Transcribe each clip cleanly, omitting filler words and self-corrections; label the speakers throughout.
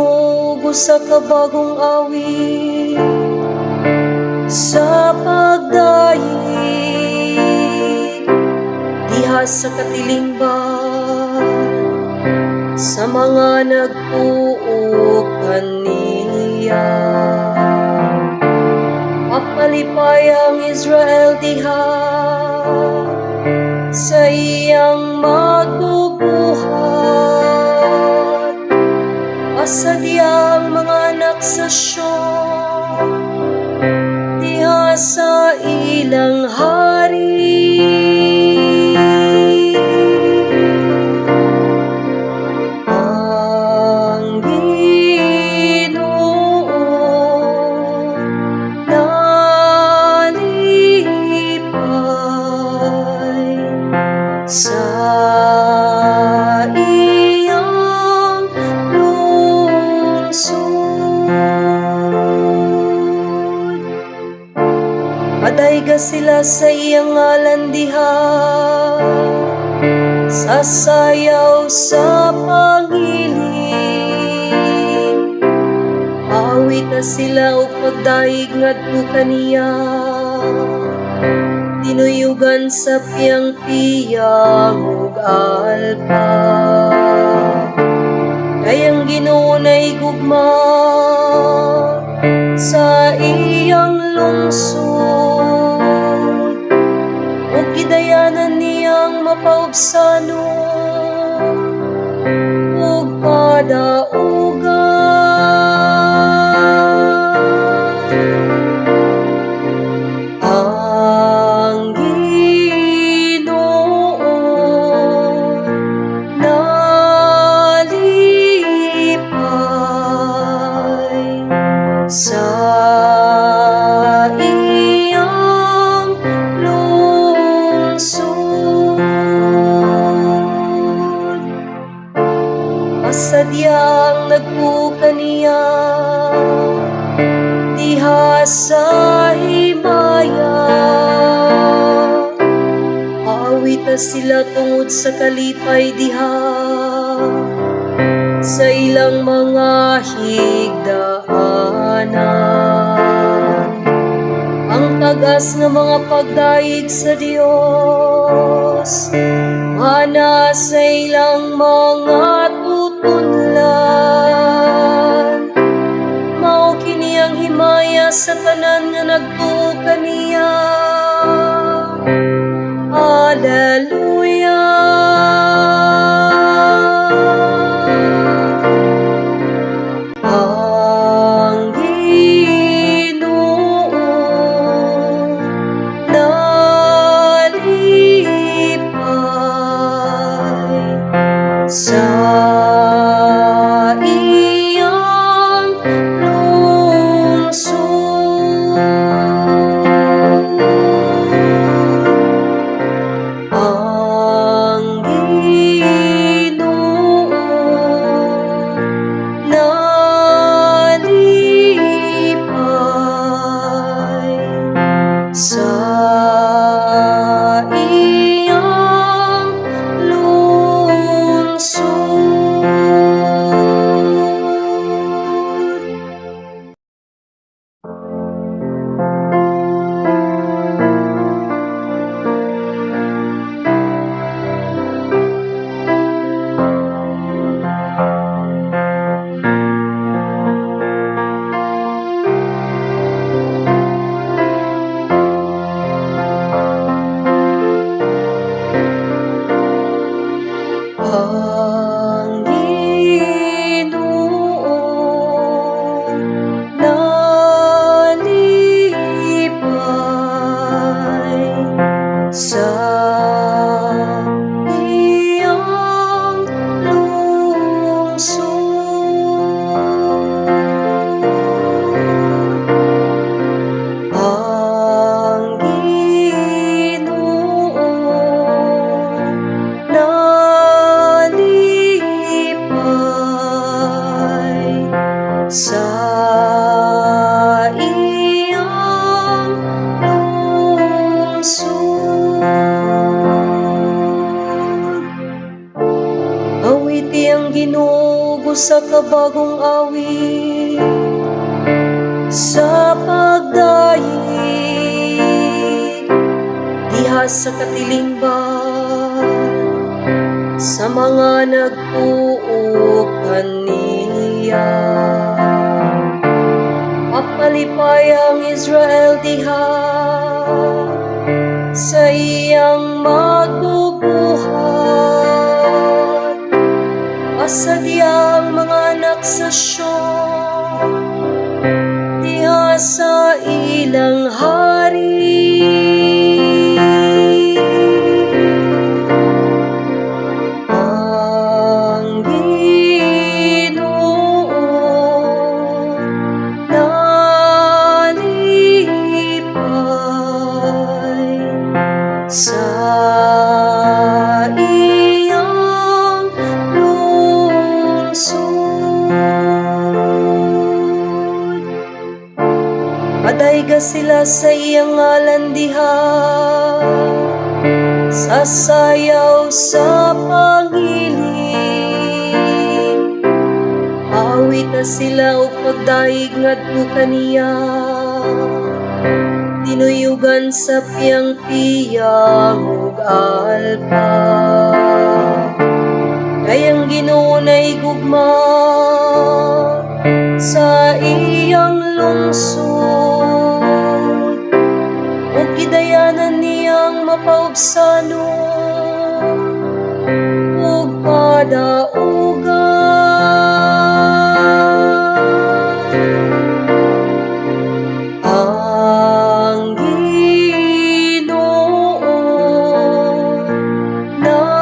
Speaker 1: Ginoo og usa ka bagong awit sa pagdayeg diha sa katilingban sa mga nagtuo kaniya. Mapalipay ang Israel diha sa iyang magbubuhat. Pasadya ang mga anak sa Sion diha sa ilang hari. Ang Ginoo nalipay sa iyang lungsod. Padayga sila sa iyang ngalan diha sa sayaw sa pangilin. Awita sila og pagdayeg ngadto kaniya, tinuyugan sa piyang-piyang ug alpa. Kay ang Ginoo nahigugma sa iyang lungsod ug gidayanan niyang mapaubsanon ug padaugan. Ang Ginoo nalipay sa iyang lungsod. Pasadya ang nagtuo kaniya diha sa himaya. Awita sila tungod sa kalipay diha sa ilang mga higdaanan. Ang tag-as nga mga pagdayeg sa Dios ana sa ilang mga tutunlan. Mao kini ang himaya sa tanan nga nagtuo kaniya. Hallelujah. Ang Ginoo nalipay sa iyang lungsod. usa ka bagong awit sa pagdayeg diha sa katilingban sa mga nagtuo kaniya. Mapalipay ang Israel diha sa iyang magbubuhat. Pasadya ang mga anak sa Sion diha sa ilang hari. Ang Ginoo nalipay sa iyang lungsod. Padayga sila sa iyang ngalan diha sa sayaw sa pangilin. Awita sila og pagdayeg ngadto kaniya, tinuyugan sa piyang-piyang ug alpa. Kay ang Ginoo nahigugma sa iyang lungsod ug gidayanan niyang mapaubsanon ug padaugan. Ang Ginoo nalipay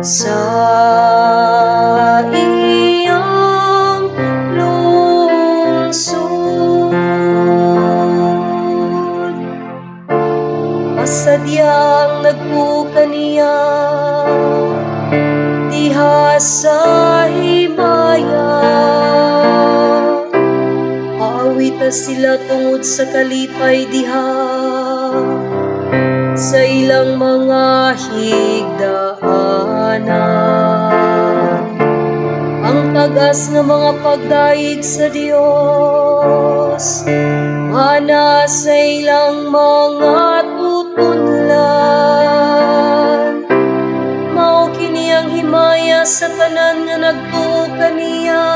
Speaker 1: sa iyang lungsod. Pasadya ang nagtuo kaniya diha sa himaya. Awita sila tungod sa kalipay diha sa ilang mga higdaanan. Ang tag-as nga mga pagdayeg sa Dios ana sa ilang mga tutunlan. Mao kini ang himaya sa tanan nga nagtuo kaniya.